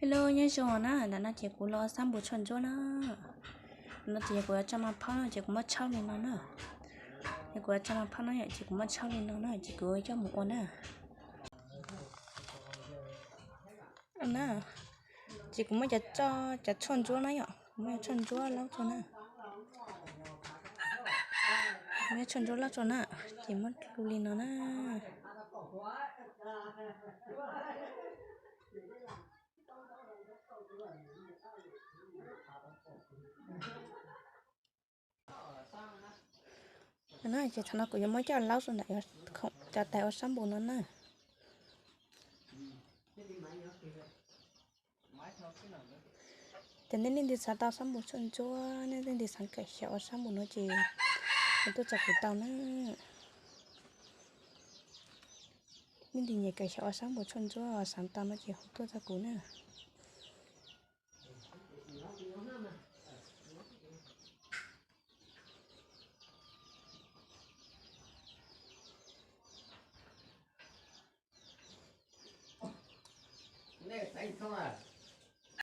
Hello, nyob zoo na, ntawm no ces kuv los xab npus tshuaj ntsuab na. No ces kuv yuav tso mas phab no ces kuv muab tshawb li no na. Ces kuv yuav tso mas phab no yom, ces kuv muab tshawb li no na, ces kuv coj mus ua na. Na, ces kuv muab cov, cov tshuaj ntsuab na yom, kuv muab cov tshuaj ntsuab laub rau na. Muab tshuaj ntsuab laub rau na, ces muab dlu li no na. Ces thaum no kuv yuav muab coj laub rau ntawm cov tais ua xab npus no na. Ces nej leej twg xav tau xab npus tshuaj ntsuab, nej leej twg xav kawm xyaum ua xab npus no ces hu tuaj txog kuv tau na. Nej leej twg nyiam kawm xyaum ua xab npus tshuaj ntsuab xav tau no ces hu tuaj txog kuv na. Nej xaiv thoob a?